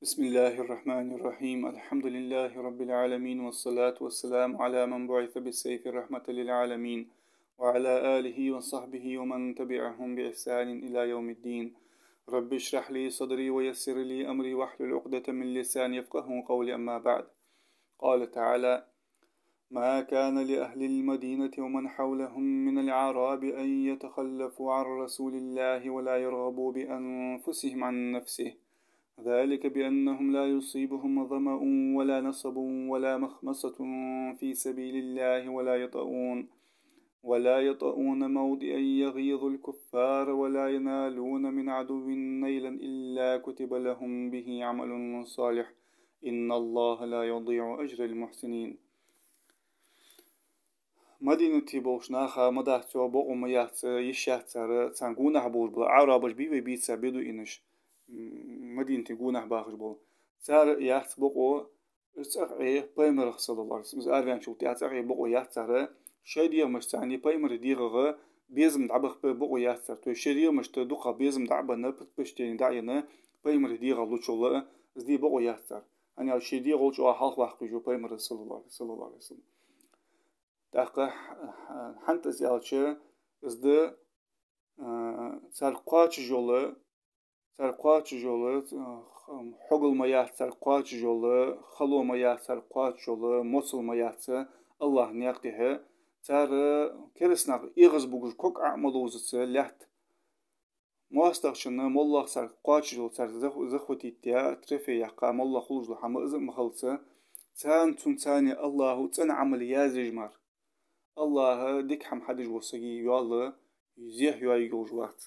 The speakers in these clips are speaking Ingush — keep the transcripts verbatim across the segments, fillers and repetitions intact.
بسم الله الرحمن الرحيم. الحمد لله رب العالمين، والصلاة والسلام على من بعث بالسيف رحمة للعالمين، وعلى آله وصحبه ومن تبعهم بإحسان إلى يوم الدين. رب اشرح لي صدري ويسر لي أمري واحلل عقدة من لساني يفقهوا قولي. أما بعد. قال تعالى: ما كان لأهل المدينة ومن حولهم من الأعراب أن يتخلفوا عن رسول الله ولا يرغبوا بأنفسهم عن نفسه، ذلك بأنهم لا يصيبهم ظمأ ولا نصب ولا مخمصة في سبيل الله ولا يطئون، ولا يطئون موطئا يغيظ الكفار ولا ينالون من عدو نيلا إلا كتب لهم به عمل صالح، إن الله لا يضيع أجر المحسنين. Мадинате болча наха ма дац цо, бокъо ма яц, йиш яц цар, царна гонахьа болаш бола аӀрабаш бий вай бийца, бедуинаш, м, Мадинате гонахьа бахаш бола. Цар яц бокъо, уж цӀагӀа Пайхамарах, саллаллаху Ӏалайхи ва саллам, из араваьнначул тӀехьагӀа цӀагӀа бокъо яц цар, шоай дегӀамашца царна Пайхамара дегӀагӀа безам дӀабаха бокъо яц цар. То есть шоай дегӀамашта дукха безам дӀа а бенна, предпочтение дӀа а енна, Пайхамара дегӀа лучул а, из де бокъо яц цар. ХӀана аьлча шоай дегӀал чӀоагӀа хьалхаваккха везаш ва Пайхамар, саллаллаху Ӏалайхи ва саллам. ТӀаккха, хӀа-, хӀа-, хӀанз из аьлча, из да, а, цар кхоачаш йола, цар кхоачаш йола, а, хьогал ма яц цар кхоачаш йола, хало ма яц цар кхоачаш йола, моцал ма яц АллахӀа наькъа тӀа. Цар кераста нах эгӀазбугаш ког Ӏо а ма ловзац лаьтта. МоастагӀчунна моллагӀа цар кхоачаш йола, цар зах-, захватить яь, трофей яьккха, моллагӀа хулаш дола хӀама из а ма хилац. Царна, цунцара АллахӀа цӀена Ӏамал язъеш мара. АллахӀа дика хӀама хьадеш вола сага йоал зехьа йоаергйолаш вац.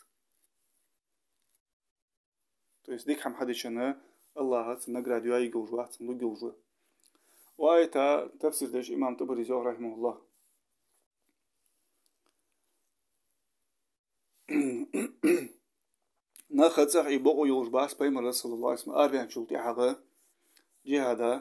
То есть дика хӀама хьадечоа АллахӀа цунна награда йоаергйолаш вац, цунна лургйолаш ва. Укх аята тафсир деш имам ТӀабарис йоах, рахьимахӀуллахӀ. Наха цӀагӀа бокъо йолаш бац Пайхамар, саллаллаху Ӏалайхи ва саллам, араваьнначул тӀехьагӀа джихӀада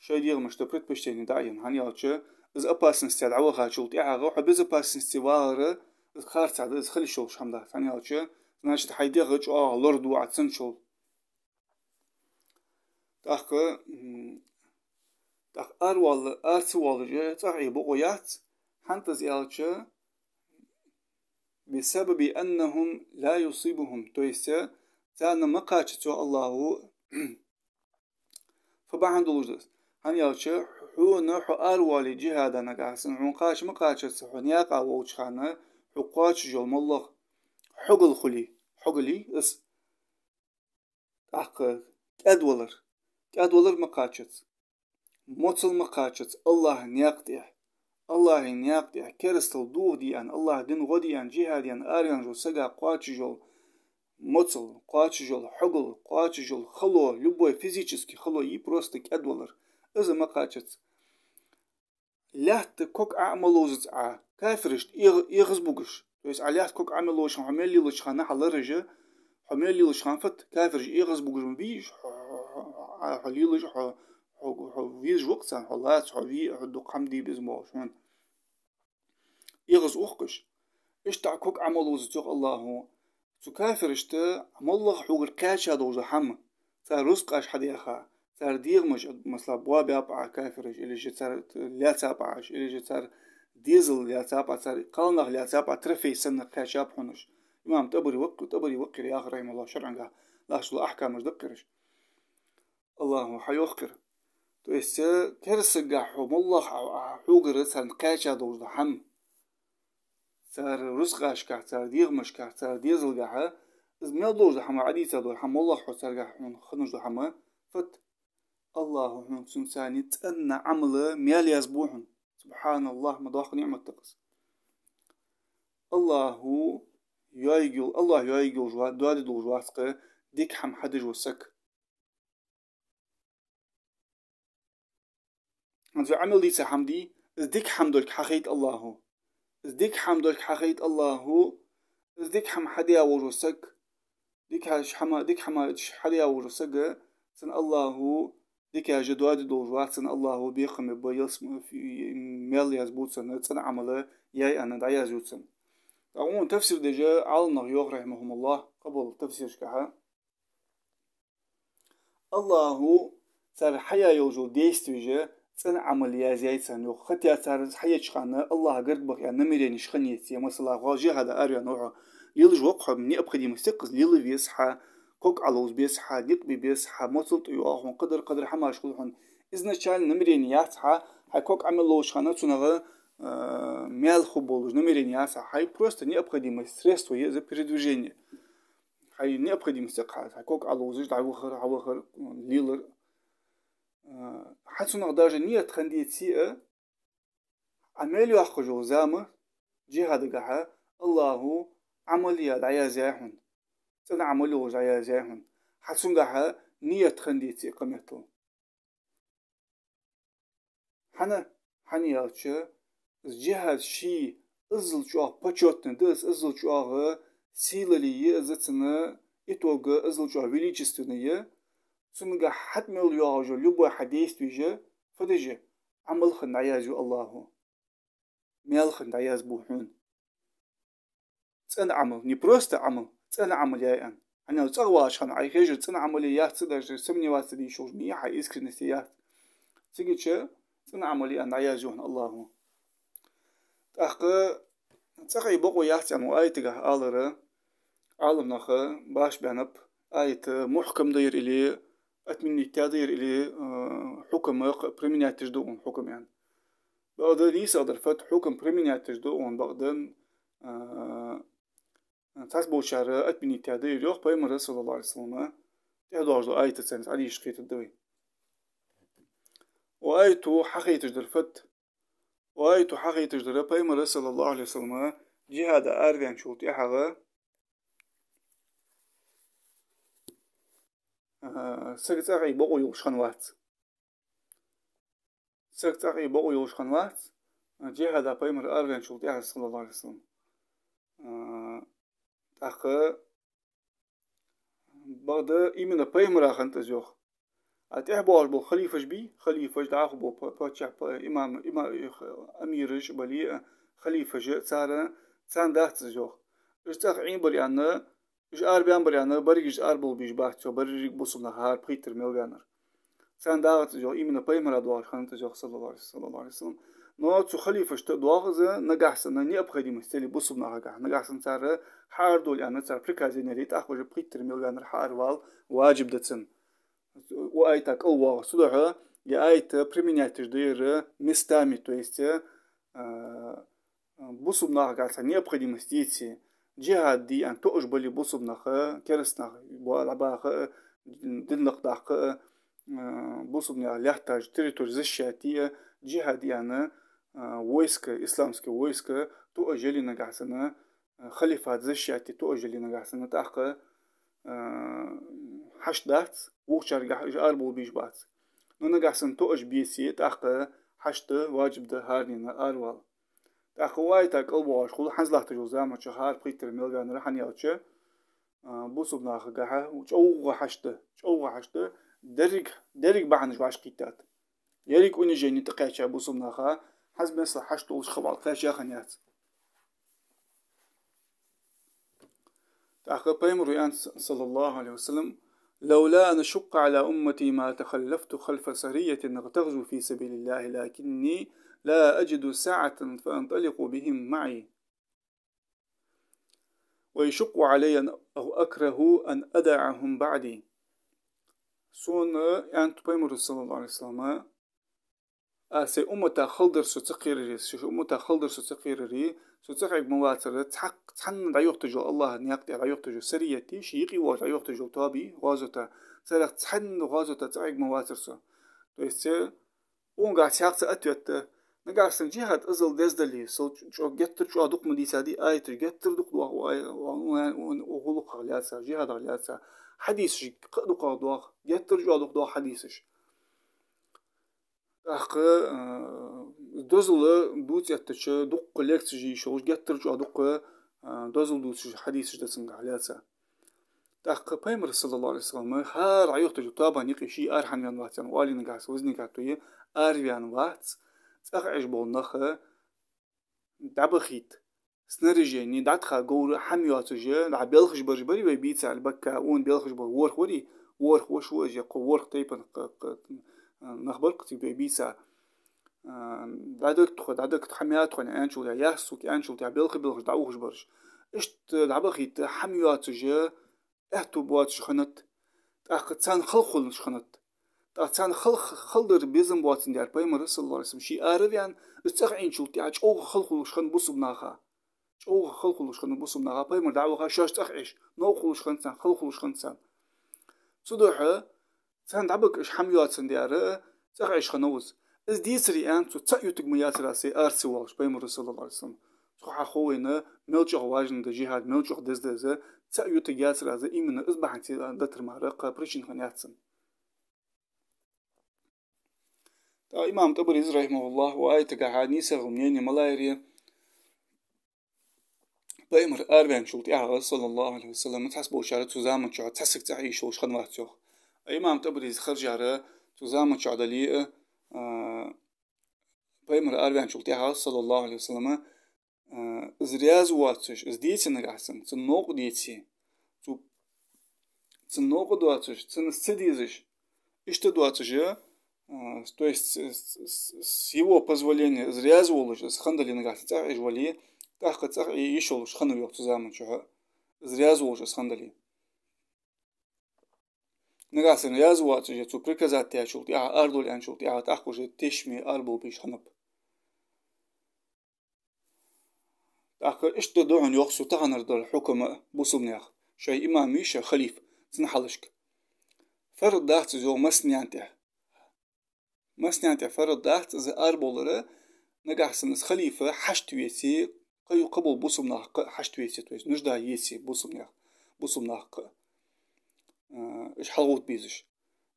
шоай дегӀамашта предпочтение дӀа а енна. ХӀана аьлча, из опасносте дӀавахачул тӀехьагӀа хьо безопасности вагӀар, из харцахьа да, из хила йиш йолаш хӀама дац. ХӀана аьлча, значит, хьай дегӀ чӀоагӀа лорадоагӀа цунцал. ТӀаккха, м, тӀаккха аравала, ара ца воалаш цӀагӀа бокъо яц, хӀанз из аьлча, بسبب أنهم لا يصيبهم, то есть царна ма кхачац АллахӀа, фу бахьан долаш да из. ХӀана аьлча, хьона хьо аравоале джихӀада нагахьа санна, хьона кхача ма кхачац, хьо наькъа волча хана, хьо кхоачаш йола моллагӀа хьогал хуле, хьогал из. ТӀаккха кӀаьдвалар. КӀаьдвалар ма кхачац. Моцал ма кхачац АллахӀа наькъа тӀа. АллахӀа наькъа тӀа керастал дохаде аьнна, АллахӀа дина гӀо де аьнна, джихӀад де аьнна араваьннача сага кхоачаш йола моцал, кхоачаш йола хьогал, кхоачаш йола хало, любой физически хало, и просто кӀаьдвалар. Из ма кхачац. Лаьтта ког Ӏо а ма ловзац Ӏа, кафирашта эгӀ-, эгӀазбугаш. То есть Ӏа лаьтта ког Ӏо мел ловзача хана, хьо мел лелача хана хьалараш, хьо мел лелача хана фат кафираш эгӀазбугаш ма бий уж, хьо, хьо, хьо, хьо, хьо лелаш, хьо, хьо, хьо везаш ва-кх царна, хьо лаца, хьо ве, хьо дукха хӀама де безам болаш хьона. ЭгӀаз ухкаш. Иштта ког Ӏо ма ловзац, йоах АллахӀа. Цу кафирашта моллагӀа хьогара кхаьча долаш дола хӀама, цар рузкъаш хьадаьха, цар дегӀамаш, масала, боабаьб Ӏа кафираш, или же цар лаьцаб Ӏа уж, или же цар дезал лаьцаб Ӏа, цар кхалнах лаьцаб Ӏа, трофей санна кхаьчаб хьона уж. Имам ТӀабари ва-кх-, ТӀабари ва-кх ер яхар, рахьимахӀуллахӀ, шарӀагахьа латташ дола ахькамаш да-кх ераш. АллахӀа хьайоах-кх ер. То есть, э, кераста сагагахьа хьо моллагӀа хьо-, хьогара царна кхаьча долаш дола хӀама, цар рузкъашкахьа, цар дегӀамашкахьа, цар дезалгахьа, из мел долаш дола хӀама, Ӏодийца дола хӀама, моллагӀа хьо царгахьа хьона хинна дола хӀама, фат АллахӀа хьона цунцара цӀена Ӏамал мел язбу хьона. СубхьаналлахӀ, ма доккха ниӀмат да-кх из. АллахӀа йоаергйол-, АллахӀ йоаергйолаш ва-, доаде долаш вац-кх дика хӀама хьадеш вола саг. ХӀанз вай Ӏамал дийца хӀама дий, из дика хӀама долга хьахайт АллахӀа. Из дика хӀама долга хьахайт АллахӀа. Из дика хӀама хьадаь волаш вола саг, дика хӀама, дика хӀама хьадаь волаш вола саг, цунна АллахӀа дикаш доаде долаш вац, цунна АллахӀа бекхам бе ба, ялсм-, фи-, мел язбу цунна, цӀена Ӏамал яьй аьнна дӀаязъю цунна. ТӀаккха укхун тафсир деш Ӏаламнаха йоах, рахьимахӀумуллахӀ, къоабал тафсирашкахьа. Аллахӏо цар хьаяь йолаш йола действеш цӀена Ӏамал язъяьй царна, йоах. Хотя цар хьаеча хана Аллахӏа гарга баха аьнна намеренеш хинна яц, е, масала, хьо жихӀаде араваьнна ва хьо, лелаш ва-кх хьо, необходимость я-кх из, лела веза хьо, ког Ӏоловза беза хьо, никъ бе беза хьо, моцал тӀайоагӀа хьона, кхыдар-кхыдар хӀамаш хул хьона. Изначально намерени яц хьа, хьай ког Ӏа мел ловча хана цунах, э, маьл хургболаш намерени яц хьа, хьай просто необходимость, средство я из передвижения. Хьай необходимость я-кх хьа, хьай ког Ӏоловзаш, дӀавахар, хьавахар, лелар. Э, хьа цунах даже ният хинна деце а, Ӏа мел йоаккхаш йола зама, жихӀадагахьа, Аллахӏо Ӏамал яь дӀаязъяьй хьона, цӀена Ӏамал йолаш дӀаязъяьй хьона. Хьа цунгахьа ният хинна деце а кхыметтел. ХӀана? ХӀана аьлча, из жихӀад ше иззал чӀоагӀа почётный да, из иззал чӀоагӀа сийле я, из цун итог иззал чӀоагӀа величественный я. Цунгахьа хьатӀа мел йоагӀаш йола любой хьа действеш, фу деш я, Ӏамал хинна дӀаязъю Аллахӏо. Маьл хинна дӀаязбу хьона. ЦӀена Ӏамал, не просто Ӏамал, цӀена Ӏамал яь аьнна. ХӀана аьлча цӀагӀа вагӀача хана Ӏа хьежар цӀена Ӏамал я, яц а, даже сомневаться де йиш йолаш ма я хьа искренности, яц. Цига чу цӀена Ӏамал я аьнна дӀаязъю хьона Аллахӏо. ТӀаккха цӀагӀа бокъо яц аьнна укх аятагахьа алар, Ӏаламнаха башха баьннаб, аят мухькам да ер или отменить даь да ер или, э, хьукам применять деш да укхун хьукам аьнна. Бакъда нийсагӀа дар фуд, хьукам применять деш да укхун бакъда, э, цхьаболчар отменить даь да ер, йоах, Пайхамара, саллаллахӀу Ӏалайхи ва саллам, тӀехьа доагӀаш дола аятаца царна Ӏадийша кхетаргда вай. Укх аято хьахайташ дар фуд, укх аято хьахайташ дар Пайхамара, саллаллахӀу Ӏалайхи ва саллам, жихӀаде араваьнначул тӀехьагӀа, а, саг цӀагӀа бокъо йолаш хинна вац. Саг цӀагӀа бокъо йолаш хинна вац, а, жихӀаде Пайхамар араваьнначул тӀехьагӀа, саллаллахӀу Ӏалайхи ва саллам. А, тӀаккха бакъда именно Пайхамара хиннад из, йоах. А тӀехьа боагӀаш бола халифаш бий, халифаш, дӀахо бола па-, паччахь, па-, имам, има-, амираш бале а, халифаш, цар, царна дац из, йоах. Уж цӀагӀа Ӏийна бар аьнна, уж арабаьнна бар аьнна, берригаш арабовла безаш бац, йоах, берригаш бусалба нах хӀара пхийттара мел ваьннар. Царна дагӀац из, йоах, именно Пайхамара доагӀаш хиннад из, йоах, саллаллахӀу Ӏалайхи ва саллам. Но цу халифашта доагӀа из, нагахьа санна необходимость цӀели бусалба нахагахьа, нагахьа санна цар хьаарадовла аьнна, цар приказ еннай, тӀаккха уже пхийттара мел ваьннар хьааравала важиб да цунна. Укх аята кӀал воагӀаш. Цудухьа ер аят применять деш да ер местами, то есть, а, бусалба нахагахьа цхьа необходимость деце, жихӀад де аьнна тоъаш бале бусалба нах, кераста нах, бо-, дӀабаха, дин лакхдаккха, а, бусалба наьха лаьтташ, территори защищать де, жихӀад де аьнна, а, войска, исламски войска тоъаш яле нагахьа санна, а, халифат защищать де тоъаш яле нагахьа санна, тӀаккха, а, хьашт дац, вокхаргахьа уж арабовла безаш бац. Но нагахьа санна тоъаш беце, тӀаккха хьашт да, важиб да хӀаранена аравала. ТӀаккха укх аята кӀал воагӀаш хул, хӀанз латташ йолча заман чу хӀара пхийттара мел ваьннар, хӀана аьлча, а, бусалба нахагахьа чӀоагӀа хьашт да, чӀоагӀа хьашт да, деррига, деррига бахьанаш вӀашагӀкхийттад. Еррига унижени тӀакхаьча бусалба наха, хӀанз, масала, хьашт долаш хабар кхаьча хинна яц. ТӀаккха Пайхамара аьннад, саллаллахӀу Ӏалайхи ва саллам: «لولا أن أشق على أمتي ما تخلفت خلف سرية تغزو في سبيل الله، لكني لا أجد سعة فأنطلق بهم معي، ويشق علي أو أكره أن أدعهم بعدي». Сона, аьннад Пайхамара, саллаллахӀу Ӏалайхи ва саллам, а, сай умматах хала дар со ца кхераре, сай умматах хала дар со ца кхераре, со цӀагӀа Ӏергма вацар, цхьаккха, цхьанна дӀайохийташ йола, Аллахӏа наькъа тӀа дӀайохийташ йола сарията, ший юкъе воагӀаш дӀайохийташ йола тоаба, гӀазота, царех цхьанна гӀазота цӀагӀа Ӏергма вацар со. То есть, э, укхангахьа цхьаькха цхьа ответ да. Нагахьа санна жихӀад иззал деза дале, сел чӀо-, геттара чӀоагӀа дукха ма дийцадий аяташ, геттара дукха доагӀа укх ай-, укх, укх, укх гӀулакхах лаьца, жихӀадах лаьца. Хьадисаш кхы а дукхагӀа доагӀа, геттара чӀоагӀа дукха доагӀа хьадисаш. ТӀаккха, а, дозал дувца эттача дукха лекцеш е йиш йолаш, геттара чӀоагӀа дукха, а, дозал дувцаш хьадисаш да цунгахьа лаьца. ТӀаккха Пайхамар, саллаллахӀу Ӏалайхи ва саллам, хӀара дӀайохийтача тоабан юкъе ше арахьа ваьнна вац аьнна, оале нагахьа санна, вазника тоъе араваьнна вац, цӀагӀа Ӏеш бола нах дӀабахийта, снаряжени, дӀатӀаха говра хӀама йоацаш, дӀа белхаш бараш барий вай бийцар, бакка, ун белхаш бар ворхӀ варий, ворхӀ воша ва из, е кхо ворхӀ тайпан кхы, кхы, а, нах бар-кх цига бе бийца. А, дӀадаьннад тхо, дӀадаьннад тхо, хӀама яьннад тхона аьнначул тӀехьа, яхь, сога аьнначул тӀехьа, белхи-белхаш дӀаухаш бараш. Иштта дӀабахийта хӀама йоацаш, аьттув боацаш хиннад, тӀаккха царна хала хулаш хиннад. ТӀаккха царна хала, хала дар безам боацандаь, Пайхамара, саллаллахӀу ӀалайхӀи ва саллам, ше араваьнна, из цӀагӀа Ӏийначул тӀехьа чӀоагӀа хала хулаш хиннад бусалба наха. ЧӀоагӀа хала хулаш хиннад бусалба наха. Пайхамар дӀаваха, шоаш цӀагӀа Ӏеш, новкъа хулаш хиннад царна, хала хулаш хиннад царна. Цудухьа царна дӀабахийта хӀама йоацандаь, цӀагӀа Ӏеш хиннав из. Из дийцаре аьнна, цо цхьа ютарг ма яцар аз, се ара ца воалаш, Пайхамара, саллаллахӀу ӀалайхӀи ва саллам. Цу хьахо вайна мел чӀоагӀа важен да жихӀад, мел чӀоагӀа деза да из, цхьа ютарг яцар аз, именно из бахьанца дитар мара кхы причина хинна яц цун. ТӀаккха имам ТӀабарис, рахьимахӀуллахӀ, укх аятагахьа нийсагӀа мнени ма лайри, Пайхамар араваьнначул тӀехьагӀа, саллаллахӀу ӀалайхӀи ва саллам, цхьаболчар цу заман чухь цхьа саг цӀагӀа Ӏеш волаш хиннавац, йоах. А имам ТӀабарис харжар, цу заман чухь дале а, а, Пайхамар араваьнначул тӀехьагӀа, саллаллахӀу ӀалайхӀи ва саллам, а, из раьза воацаш, из деце нагахьа санна, цун новкъа деце, цу, цун новкъа доацаш, цунна из ца дезаш, иштта доацаш, а, то есть с, с, с его позволения, из раьза волаш, из хиннадале нагахьа санна цӀагӀа Ӏеш вале, тӀаккха цӀагӀа Ӏе йиш йолаш хиннав, йоах, цу заман чухь, из раьза волаш из хиннадале. Нагахьа санна раьза воацаш, цо приказать даьчул тӀехьа, арадовла аьнначул тӀехьа, тӀаккха уже тешаме арабовла безаш хиннаб. ТӀаккха иштта да хьона, йоах, цу таханара дола хьукам а бусалба наьха, шоай имам вий, шоай халифа, цун хьалхашка. Фард дац из, йоах, массанена тӀа. Массанена тӀа фард дац из арабовлар, нагахьа санна из халифа хьашт веце, кхы а, кхыбола бусалба нах кхы а хьашт веце, то есть нужда еце бусалба наьха, бусалба нах кхы а, а, уж хьалгӀовтта безаш.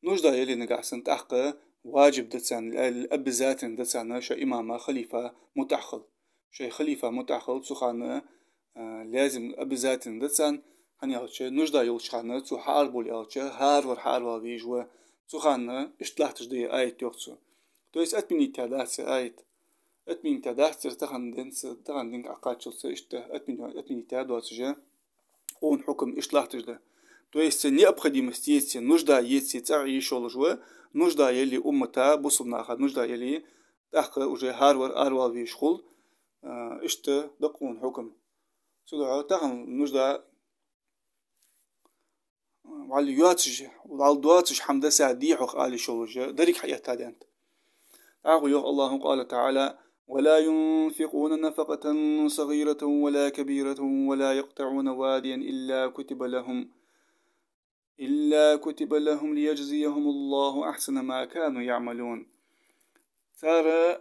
Нужда яле нагахьа санна, тӀаккха важиб да царна, обязательно да царна шоай имама, халифа мутӀахьа хила. Шоай халифа мутӀахьа хила, цу хана, а, лазим, обязательно да царна, хӀана аьлча, нужда йолча хана цо хьаарабовла аьлча, хӀаравар хьааравала везаш ва. Цу хана иштта латташ да ер аят, йоах цо. То есть отменить даь дац ер аят. Отменить даь дац ер, тахан денца, тахан денга Ӏокхаччалца иштта отменить, отменить даь доацаш, укхун хьукам иштта латташ да. То есть необходимость еце, нужда еце, цӀагӀа Ӏе йиш йолаш ва, нужда яле уммата, бусалба наха нужда яле, тӀаккха уже хӀаравар аравала везаш хул, а, иштта да-кх укхун хьукам. Цудухьа тахан нужда вӀалла йоацаш, вӀалла доацаш хӀама даса дехьох ала йиш йолаш, деррига хьаэтта деннад. ТӀаккха йоах АллахӀа, قال تعالى: «ولا ينفقون نفقة صغيرة ولا كبيرة ولا يقطعون واديا إلا كتب لهم، إلا كتب لهم ليجزيهم الله أحسن ما كانوا يعملون». Цар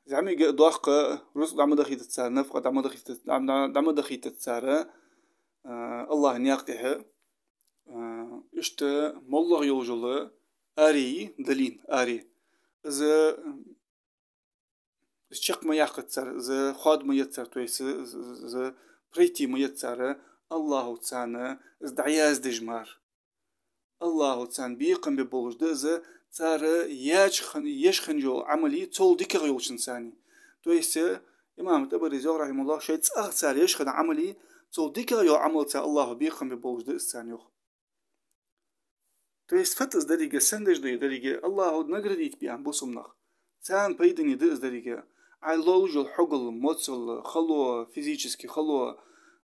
зӀамига а доккха а рузкъа дӀа ма дахийтац цар, нафакъа дӀа ма дахийтац, дӀа, дӀа, дӀа ма дахийтац цар, а, АллахӀа наькъа тӀа, а, иштта моллагӀа йолаш йола аре дале а, аре. Из, из чакх ма яьккхац цар, из хоада ма ец цар, то есть из, из, из пройти ма ец цар, АллахӀа царна из дӀаяздеш мара. АллахӀа царна бекхам бе болаш да из, цар еш хин-, еш хинна йола Ӏамал цул дикагӀа йолчунца. То есть, имам ТӀабарис йоах, рахьимахӀуллахӀ, шоай цӀагӀа цар еш хинна Ӏамал цул дикагӀа йола Ӏамалца АллахӀа бекхам бе болаш да из царна, йоах. То есть фуд из деррига, сенна деш да из деррига? АллахӀа наградить бе аьнна бусалба нах, царна пайдане да из деррига. Ӏа ловш йола хьогал, моцал, хало, физически хало,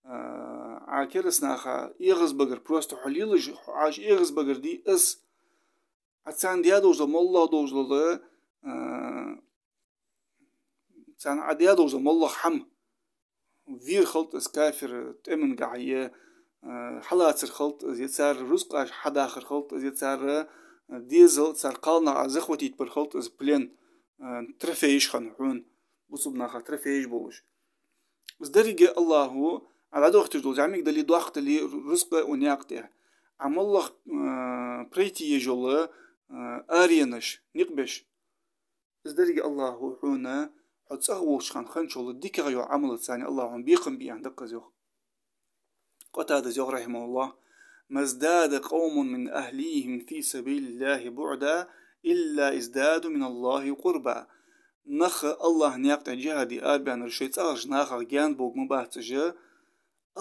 а, Ӏа кераста наха эгӀазбагар, просто хьо лелаш, хьо Ӏаш эгӀазбагар дий из? Ӏа царна даь долаш дола, моллагӀа долаш дола, а, царна Ӏа даь долаш дола моллагӀа хӀама, вер хилда из кафира тӀемагахьа, е, а, хьалацар хилда из, е цар рузкъаш хьадахар хилда из, е цар, а, дезал, цар кхалнах Ӏа захватить бар хилда из, плен, а, трофееш хинна хьона, бусалба наха трофееш болаш. Из деррига АллахӀа Ӏа дӀадохийташ дола, зӀамига дале, доккха дале, рузкъа укх наькъа тӀа. Ӏа моллагӀа, а, пройти еш йола, а, аренаш, никъ беш. Из деррига АллахӀа хьона, хьо цӀагӀа волча хана хинначул дикагӀа йола Ӏамалца АллахӀа хьона бекхам бе аьнна да-кх из, йоах. Къатадас йоах, рахьимахӀуллахӀ: «ما ازداد قوم من أهليهم في سبيل الله بعدا إلا ازدادوا من الله قربا». Нах АллахӀа наькъа тӀа джихӀаде арабаьннараш шоай цӀагӀарча нахах гаьна болга ма бац уж,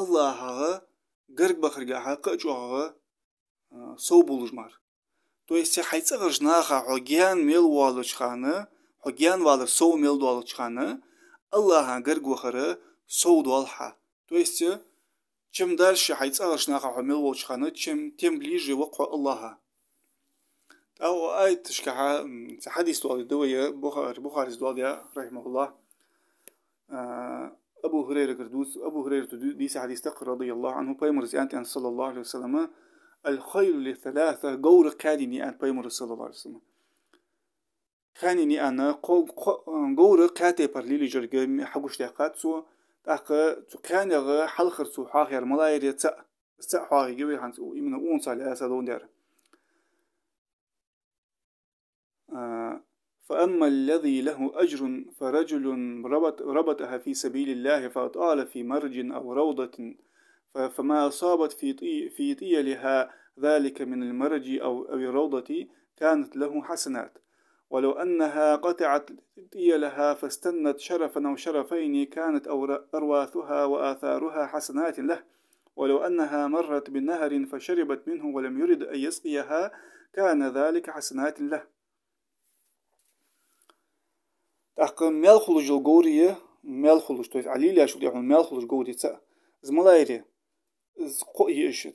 АллахӀах гарга бахаргахьа кхы а чӀоагӀагӀа а, сов болаш мара. То есть хьай цӀагӀарча наха хьо гаьна мел воалача хана, хьо гаьна валар сов мел доалача хана, АллахӀа гарга вахар сов доал хьа. То есть чем дальше хьай цӀагӀарча наха хьо мел волча хана, чем, тем ближе ва хьо АллахӀа. ТӀаккха укх аяташкахьа, м, цхьа хьадис доаладаь да вай, Бухари, Бухарис доаладаь, рахьимахӀуллахӀ. А, Абу ХӀурайрагара дувц-, Абу ХӀурайрата ду-, дийца хьадис да-кх, радияллахӀу Ӏанху, пайхамара аьннад, аьннад, саллаллахӀу Ӏалайхи ва саллама: «الخيل لثلاثة», говр кхаь дийнахьа я, аьннад пайхамара, саллаллахӀу Ӏалайхи ва саллама. Кхаь дийнахьа я аьнна, кхо-, кхо-, говр кхаь тайпара лелаеш йолга хьагучадаьккхад цо, тӀаккха цу кхаьннех хьалхара цо хьоахаяьр малагӀа яр, цаӀ, цаӀ хьоахаергья вай хӀанз, именно укхунца лаьца дувцаш дар. А, «فأما الذي له أجر فرجل ربط، ربطها في سبيل الله فأطال في مرج أو روضة، ف-، فما أصابت في طي-، في طيلها ذلك من المرج أو، أو الروضة كانت له حسنات، ولو أنها قطعت طيلها فاستنت شرفا أو شرفين كانت أور-، أرواثها وآثارها حسنات له، ولو أنها مرت بنهر فشربت منه ولم يرد أن يسقيها كان ذلك حسنات له». ТӀаккха маьл хулаш йола говр я, маьл хулаш, то есть Ӏа лелаеш йола, тӀехьа маьл хулаш говр я цаӀ. Из малагӀа яр? Из кхоъ я уж, э,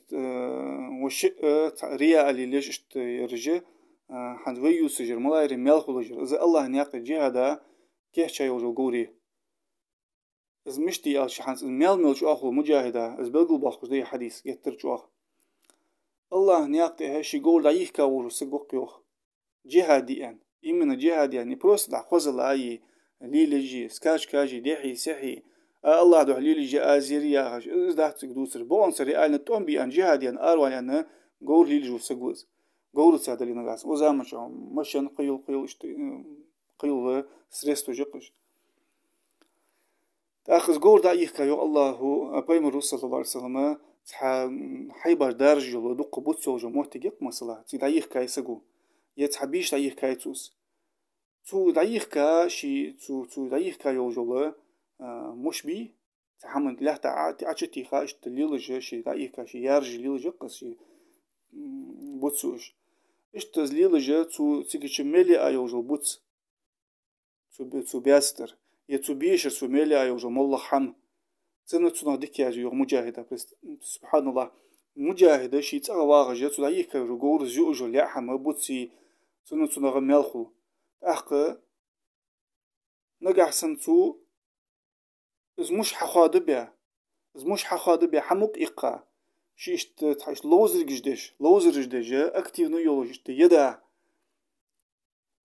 ва шиъ, э, цхьа рияъ лелаеш иштта яраш, э, хӀанз вай ювцаш яр, малагӀа яр, маьл хулаш яр. Из АллахӀа наькъа джихӀада кийчъяь йолаш йола говр я. Из мишта я аьлча, хӀанз из мел-мел чӀоагӀа хул муджахӀида, из белгалбоаккхаш да ер хьадис геттара чӀоагӀа. АллахӀа наькъа тӀа ший говр дӀайихка волаш вола саг ва-кх, йоах, джихӀад де аьнна. Именно джихӀад де аьнна, не просто дӀа хозал а е, лелаш е, скачкаш е, дехьеи сехьеи, а АллахӀа духьа лелаш я аз ер яхаш, из дац цига дувцар. Бокъонца реально тӀом бе аьнна, джихӀад де аьнна, аравала аьнна, говр лелаш вола саг ва из. Говраца дале нагахьа санна. Укх заман чухь машен, кхыйола, кхыйола, иштта, м, кхыйола средстваш я-кх уж. ТӀаккха из говр дӀайихка, йоах АллахӀа, а, пайхамара, саллаллахӀу Ӏалайхи ва саллама, цхьа, м, хьайбаш даржаш йола, дукха буц йолаш йола моттиг я-кх, масала, цига дӀайихкай саго. Е цхьа бийса дӀайихкай цо из. Цо дӀайихка ший, цо, цо дӀайихка йолаш йола, а, муш бий, цхьа хӀаман лаьтта Ӏа-, Ӏочутийха, иштта лелаш я ший дӀайихка, ший яржа лелаш я-кх из, ший, м, буц я уж. Иштта из лелаш я цо цига чу мел яа йолаш йола буц. Цо бе-, цо баьцар, е цо бешар, цо мел яа йолаш йола моллагӀа хӀама. Цунна цунах дика язъю, йоах, муджахӀида. Прес-, субхьаналлахӀ. МуджахӀида ший цӀагӀа вагӀаш, цо дӀайихка йолаш йола говраз юаш йола яа хӀама, буц, цунна цунах маьл хул. ТӀаккха нагахьа санна цо из муш хьахоадабаь, из муш хьахоадабаь, хьамукъаиккха, ший иштта, цхьа иштта ловзаргаш деш, ловзараш деш, активно йолаш иштта яда.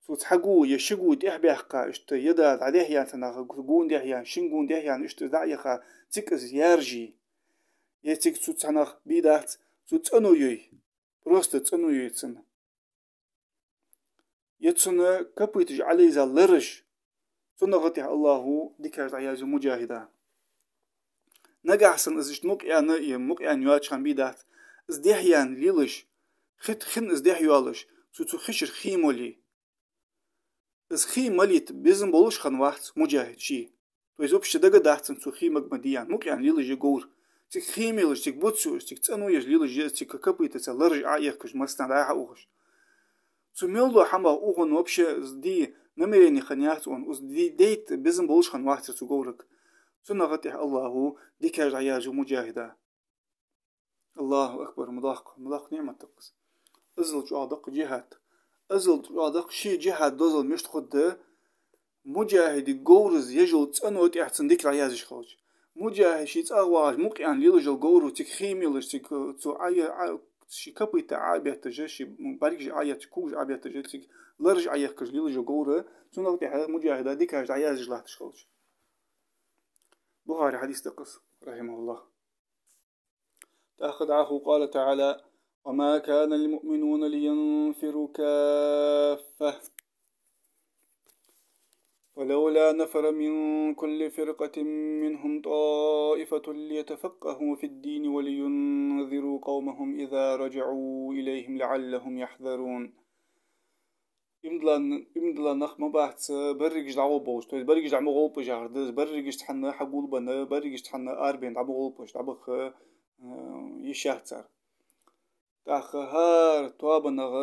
Цо цхьа го е ши го тӀехьабаьккха, иштта яда, дӀадехьаяьнна цхьаннахьа, гонадехьаяьнна, шин гонадехьаяьнна, иштта из дӀа а яха, цига из яржий. Е цига цо цхьаннахьа бе дац, цо цӀено йой. Просто цӀено йой цунна. Е цунна копыташ Ӏолайза лараш. Цунах тӀехьа АллахӀа дикаш дӀаязъю муджахӀида. Нагахьа санна из иштта мукъаяьнна, е мукъаяьнна йоацача хана бе дац, из дехьаяьнна лелаш, хи-, хин из дехьайоалаш, цо цу хишара хий моле. Из хий молийта безам болаш хинна вац муджахӀид ше. То есть вообще дага дац цунна цо хий мага ма де аьнна, мукъаяьнна лелаш я говр. Цига хий мелаш, цига буц юаш, цига цӀено еш лелаш я, цига копытаца лараш Ӏоехкаш, массанахьа дӀа-хьа ухаш. Цо мел дола хӀама ухаш вообще из де намерени хинна яц цун, из де-, дайта безам болаш хинна вацар цу говрага. Цунах тӀехьа АллахӀа дикаш дӀаязъю муджахӀида. АллахӀу акбар, мел доккха, мел доккха ниӀмат да-кх из. Иззал чӀоагӀа да-кх джихӀад. Иззал чӀоагӀа да-кх ший джихӀада дозал мишта хургда, муджахӀида говраз еш йола цӀено тӀехьа цунна дика дӀаязъеш хилча. МуджахӀид ший цӀагӀа вагӀаш мукъаяьнна лелаш йола говр, цига хий мелаш, цига цо Ӏа-, Ӏа-, ший копыта Ӏобетташ, ший бӀаргаш Ӏоетташ, когаш Ӏобетташ, цига лараш Ӏоехкаш лелаш йола говр, цунах тӀехьа муджахӀида дикаш дӀаязъеш латташ хилча. Бухари хьадис да-кх из, рахьимахӀуллахӀ. ТӀаккха дӀахо, قال تعالى: «وما كان المؤمنون لينفروا كافة، فلولا نفر من كل فرقة منهم طائفة ليتفقهوا في الدين ولينذروا قومهم إذا رجعوا إليهم لعلهم يحذرون». Иман дилла, иман дилла нах ма бац берригаш дӀагӀоргболаш, то есть берригаш дӀа ма гӀоргба уж яхар да из, берригаш цхьана хьагулбенна, берригаш цхьана арабаьнна дӀа ма гӀоргба уж, дӀабаха, э, йиш яц цар. ТӀаккха хӀара тоабанах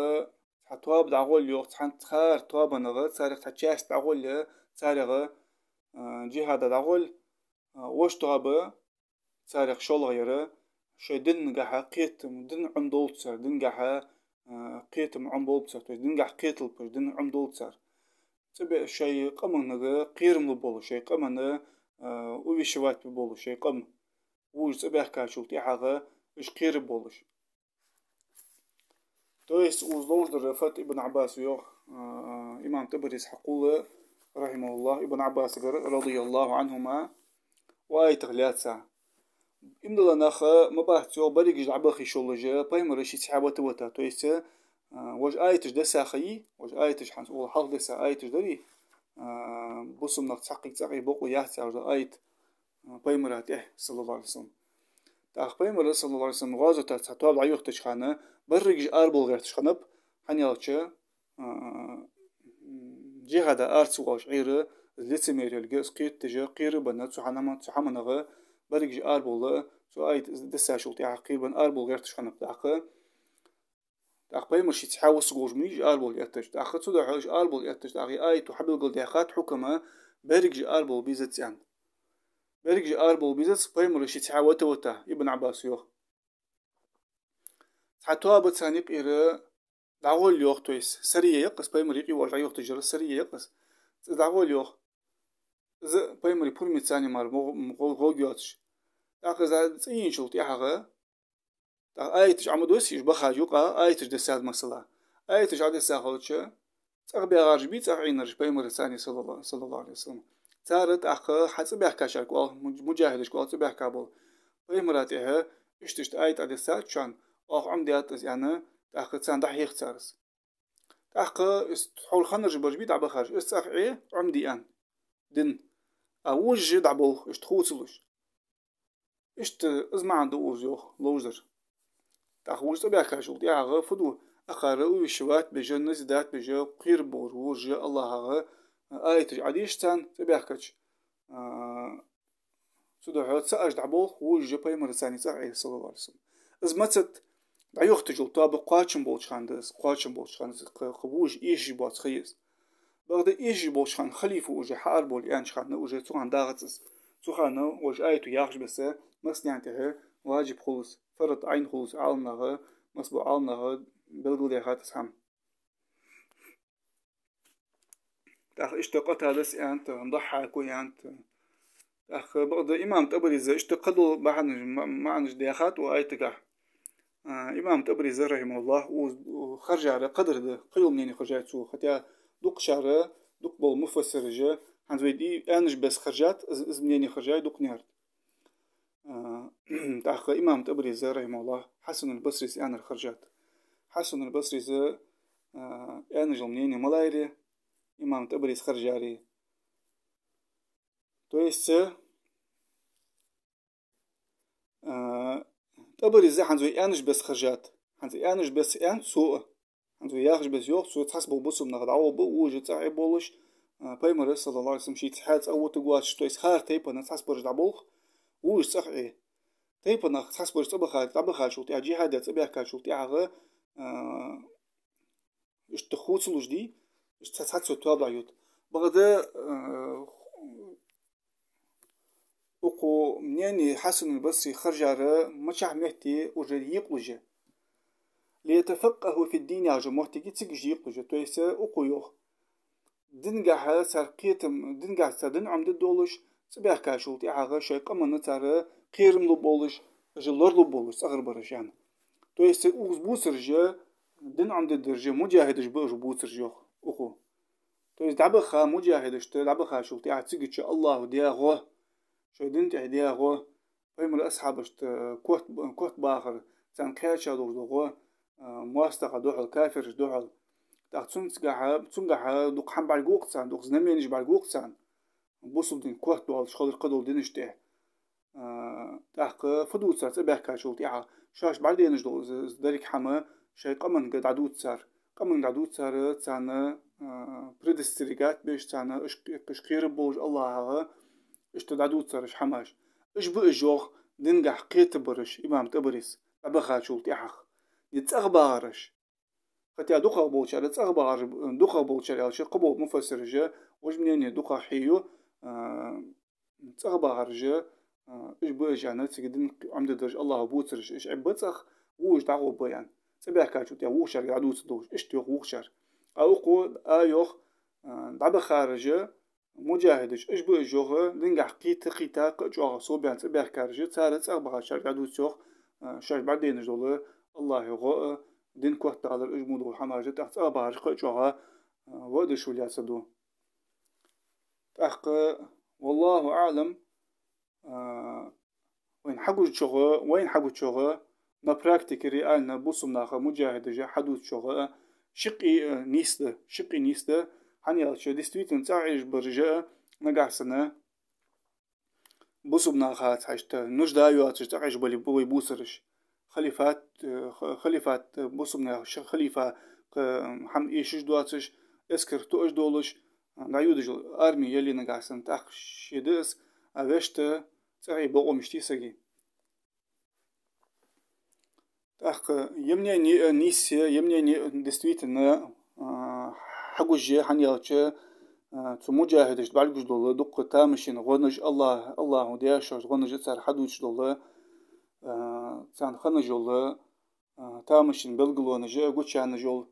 цхьа тоаба дӀагӀолла, йоах, цхьан, хӀара тоабанах царех цхьа часть дӀагӀолла, царех, а, джихӀаде дӀагӀолла, а, вож тоаба, царех шоллагӀъяр, шоай динагахьа кхетам, дин Ӏомадолча цар, динагахьа, а, кхетам Ӏомаболча цар, то есть динагахьа кхеталба уж, дин Ӏомадолча цар. ЦӀабе-, шоай къаманга кхерам лургболаш, шоай къаманна, а, увещевать бергболаш, шоай къам. Вож цӀабаьхкачул тӀехьагӀа уж кхераргболаш. То есть, укхаза ловш дар фуд, Ибн Ӏаббаса йоах, а, имам ТӀабарис хьакхолл, рахьимахӀуллахӀ, Ибн Ӏаббасагара, радияллахӀу Ӏанхума, укх аятах лаьца. Иман дола нах ма бац, йоах, берригаш дӀабаха йиш йолаш, пайхамар ший цхьа вита-вита. То есть, а, вож аяташ десса ха йий, вож аяташ хӀанз укхул хьалха десса аяташ дарий, а, бусалба нах цхьаккха цӀагӀа бокъо яц яхаш дола аят, пайхамара тӀехьа, саллаллахӀу Ӏалайхи ва саллам. ТӀаккха пайхамар, саллаллахӀу Ӏалайхи ва саллам, гӀазота цхьа тоаба дӀайохийтача хана, берригаш арабовла гӀерташ хиннаб, хӀана аьлча, а, джихӀаде ара ца воалаш Ӏийра, из лицемерие йолга, из кхетадеш, кхерабенна, цу хӀаман-, цу хӀаманах берригаш арабовла, цу аят дессачул тӀехьагӀа кхерабенна арабовла гӀерташ хиннаб. ТӀаккха ТӀаккха пайхамар ший цхьа вусаргволаш ма вий уж арабовла этташ. ТӀаккха цудухьа уж арабовла этташ, тӀаккха из аято хьабелгалдаьхад хьукам, берригаш арабовла безац аьнна. Берригаш арабовла безац, пайхамар ший цхьа вита-вита, Ибн Ӏаббаса йоах. Цхьа тоаба царна юкъера дӀагӀолла, йоах, то есть сария я-кх из, пайхамара юкъе воаллаш дӀайохийташ яр сария я-кх из. Цу дӀагӀолла, йоах. Из пайхамара пурам царна мара гӀо-, гӀо-, гӀоргйоацаш. ТӀаккха из цӀаенначул тӀехьагӀа, тӀаккха аяташ Ӏомадоссий уж бахача юкъа, аяташ дессад, масала. Аяташ Ӏодесса хилча, цӀагӀа баьгӀараш бий, цӀагӀа Ӏийнараш пайхамарца цхьана, саллаллахӀу, саллаллахӀу Ӏалайхи ва саллам. Цар тӀаккха хьа цӀабаьхкачарга оал, муж-, муджахӀидашка оал, цӀабаьхка бола. Пайхамара тӀехьа иштта-иштта аят Ӏодессад шоана, оаха Ӏомадаьд из аьнна, тӀаккха царна дӀахьех цар из. ТӀаккха из хьалха хиннараш бараш бий дӀабахараш, уж цӀагӀа Ӏе, Ӏомаде аьнна, дин. А вожаш дӀаболх, иштта хувцалуш. Иштта из маӀан да укхаза, йоах, ловш дар. ТӀаккха вож цӀабаьхкачул тӀехьагӀа фу ду, акхар увещевать беш, назидать беш, кхерабеш, вожаш АллахӀага аяташ Ӏодеш царна цӀабаьхкача. А, цудухьа цаӀаш дӀаболх, вожаш пайхамарца цхьана цӀагӀа Ӏе, саллаллахӀу Ӏалайхи ва саллам. Из маца да, дӀайохийташ йола тоаба кхоачам болча хана да из, кхоачам болча хана да из, кхы, кхы вожаш эшаш боаца ха я из. Бакъда эшаш болча хана халифа уже хьаарабовла аьннача хана уже цу хана дагӀац из. Цу хана вож аято яхача беса массанена тӀехьа важиб хул из, фарз Ӏайн хул из, Ӏаламнаха, масса бола Ӏаламнаха белгалдаьхад из хӀама. ТӀаккха иштта Къатадас аьннад, Даххьака аьннад. ТӀаккха бакъда имам ТӀабарис иштта кхыдола бахьанаш, ма-, маӀанаш даьхад укх аятагахьа. А, имам ТӀабарис, рахьимахӀуллахӀ, укхаза харжар кхыдар да, кхыйола мнени харжай цо. Хотя дукхагӀчар, дукха бола муфассираша, хӀанз вай ди-, аьннача беса харжад, из, из мнени харжай дукхагӀнараш. А, тӀаккха имам ТӀабарис, рахьимахӀуллахӀ, Хьасанул Басрис аьннар харжад. Хьасанул Басрис, а, аьнна йола мнени малагӀа я имам ТӀабарис харжари? То есть, а, ТӀабарис хӀанз вай аьннача беса харжад. ХӀанз аьннача беса аьннад цо. ХӀанз вай яхача беса йоах цо, цхьацца бола бусалба нах дӀагӀоргба, вожаш цӀагӀа Ӏебовлаш, а, пайхамар, саллаллахӀу Ӏалайхи ва саллам, ший цхьа цӀагӀа вутаргвоацаш, то есть хӀара тайпан цхьацца бараш дӀаболх, вожаш цӀагӀа Ӏе. Тайпан цхьацца бараш цӀабаха-, дӀабахачул тӀехьагӀа, джихӀаде цӀабаьхкачул тӀехьагӀа, а, иштта хувцалуш дий, иштта цхьа-, цхьацца тоаба дӀайода. Бакъда, а, укх мнени Хьасанул Басри харжар маччахьа метте уже екъалуш я. «ليتفقهوا في الدين» яхача моттиге цига уж екъалуш я. То есть, укхо йоах, динагахьа цар кхетам, динагахьа цар дин Ӏомадергдолаш, цӀабаьхкачул тӀехьагӀа шоай къаманна цар кхерам лургболаш, уж лоралургболаш цӀагӀарбараш аьнна. То есть, укхаза бувцараш, дин Ӏомадергдараш, муджахӀидаш ба уж бувцараш, йоах укхо. То есть дӀабаха муджахӀидашта, дӀабахачул тӀехьагӀа цигача АллахӀа даь гӀо, шоай дина тӀехьа даь гӀо, пайхамара асхьабашта кот-, котбахар, царна кхаьча долаш дола гӀо, а, моастагӀашта духьал, кафирашта духьал. ТӀаккха цунгахьа, цунгахьа дукха хӀама бӀаргагу-кх царна, дукха знаменеш бӀаргагу-кх царна. Бусалба дин котдоалаш хилар кхыдола динашта тӀехьа. А, тӀаккха фу дувц цар цӀабаьхкачул тӀехьагӀа? Шоашта бӀаргадайнаш дола из, из деррига хӀама шоай къаманга дӀадувц цар. Къаманга дӀадувц цар, царна, а, предостерегать беш, царна уж, уж кхераргболаш АллахӀага, иштта дӀадувц цар уж хӀамаш. Уж ба уж, йоах, динагахьа кхетаргбараш, имам ТӀабарис, дӀабахачул тӀехьагӀа. Е цӀагӀа багӀараш. Хотя дукхагӀа болчар, цӀагӀа багӀараш, дукхагӀа болчар аьлча, кхыбола муфассираша, вож мнение дукхагӀа хьийю, а, цӀагӀа багӀараш, а, уж ба уж аьнна, цига дин Ӏомадеш Аллахӏа бувцараш, уж Ӏибба цӀагӀа, вувш дӀагӀоргба аьнна. ЦӀабаьхкачул тӀехьагӀа вокхарга дӀадувцаргдолаш, иштта йоах вокхар. А укхо а йоах, а, дӀабахараш, муджахӀидаш, уж ба уж йоах, дингахьа кхийтта, кхийтта кхы а чӀоагӀа совбаьнна цӀабаьхкараш, цар цӀагӀа багӀачарга дӀадувц йоах, а, шоаш бӀаргадайнаш дола Аллахӏа гӀо а, дин котдалар, уж мо дола хӀамаш, тӀаккха цӀагӀа багӀараш кхы а чӀоагӀа, а, воадеш хул яцаду. ТӀаккха, валлахӀу аӀлам, а, вайна хьагучох, вайна хьагучох, на практике реально бусалба наха муджахӀидаша хьадувцачох, шиккхе, а, нийса да, шиккхе нийса да, хӀана аьлча, действительно, цӀагӀа Ӏеш бараш а, нагахьа санна, бусалба наха цхьа иштта нужда йоацаш цӀагӀа Ӏеш бале, вай бувцараш. Халифат, э, ха-, халифат, э, бусалба наьха ш-, халифа, кхы, м, хӀама эшаш доацаш, эскар тоъаш долаш, а, дӀаюдаш арми яле нагахьа санна, тӀаккха ше да из, а вешта цӀагӀа Ӏе бокъо мишта я сага. ТӀаккха е мнение а нийса я, е мнение а действительно, а, хьагуш я, хӀана аьлча, а, цу муджахӀидашта бӀаргагуш дола дуккха тамашийна гӀонаш, Аллахӏ, Аллахӏа даь шоашта гӀонаш цар хьадувцаш дола, а, царна хинна йола, а, тамашийна белгалонаш а гучаяьнна йола.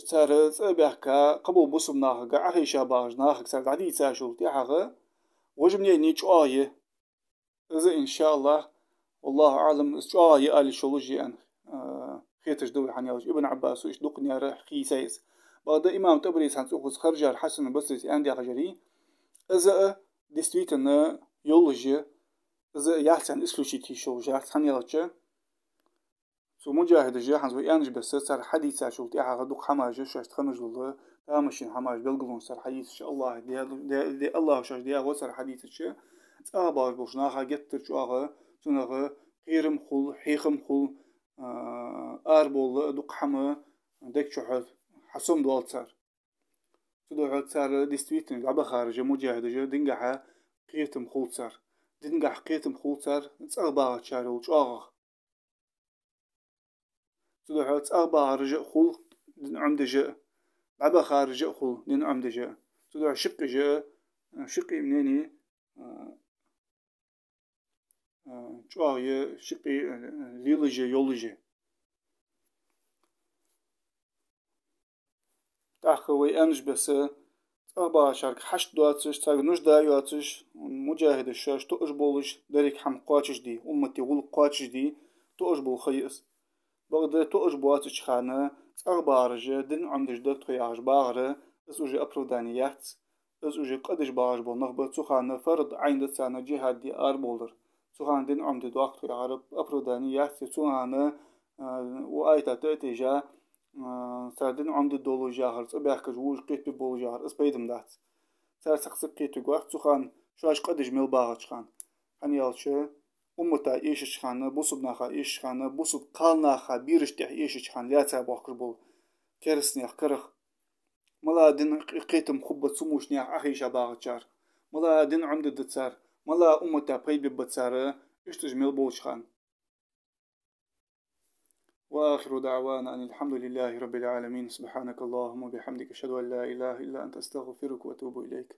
Цар цӀа а баьхка, кхыбола бусалба нахага, Ӏохайша багӀача нахага цар дӀадийцачул тӀехьагӀа, вож мнение чӀоагӀа я. Из, иншааллахӀ, валлахӀу аӀлам, из чӀоагӀа я ала йиш йолаш я аьнна, а, хеташ да вай, хӀана аьлча Ибн Ӏаббаса иштта дукха наьра хьийца я из. Бакъда имам ТӀабарис хӀанз укхаза хержар Хьасан Басрис аьнна даьхьа жари, из а действительно йолаш я, из а яц аьнна исключить йиш йолаш яц, хӀана аьлча цу муджахӀидаша, хӀанз вай аьннача беса, цар хьадийцачул тӀехьагӀа дукха хӀамаш, шоашта хинна йола тамашийна хӀамаш, белгалонаш цар хьадийцача, Аллахӏа де-, де-, де-, Аллахӏа шоашта даь гӀо цар хьадийцача, цӀагӀа багӀаш болча наха геттара чӀоагӀа цунах кхерам хул, хьехам хул, а, арабовла дукха хӀама дег чу хьа-, хьасомадоал цар. Цудухьа цар действительно дӀабахараш а, муджахӀидаш а, дингахьа кхетам хул цар. Дингахьа кхетам хул цар цӀагӀа багӀачарел чӀоагӀагӀа. Цудухьа цӀагӀа багӀараш а хул дин Ӏомадеш а, дӀабахараш а хул дин Ӏомадеш а. Цудухьа шиккхе а, шиккхе мнение, а, а, чӀоагӀа я, шиккхе, а, лелаш я, йолаш я. ТӀаккха вай аьннача беса, цӀагӀа багӀачарга хьашт доацаш, царга нужда йоацаш, муджахӀидаш шоаш тоъаш болаш, деррига хӀама кхоачашде, уммата гӀулакх кхоачашде, тоъаш бола ха я из. Бакъда тоъаш боацача хана цӀагӀа багӀараш а, дин Ӏомадеш да тхо яхаш багӀар, из уже оправдание яц, из уже къа деш багӀаш бола нах ба, цу хана фард Ӏайн да царна джихӀад де арабовлар. Цу хана дин Ӏомаде доахк тхо яхар оправдание яц, цу хана, а, укх аята тӀа а тийжа, а, цар дин Ӏомаде долаш яхар, цӀабаьхкача вувш кхетабе болаш яхар, из пайда ма бац. Цар цхьаккха ца кхетаргвац, цу хана шоаш къа деш мел багӀача хана. ХӀана аьлча, уммата эшача хана, бусалба наха эшача хана, бусалба кхалнаха берашта тӀехьа эшача хана лаьца боахкаш бола керастанех карах. Мала дин кхетам хургба цу мушнех Ӏохайша багӀачар, мала дин Ӏомадергда цар, мала уммата пайда бергба цар, иштта уж мел болча хана. وآخر دعوانا أن الحمد لله رب العالمين. سبحانك اللهم وبحمدك، أشهد أن لا إله إلا أنت، أستغفرك وأتوب إليك.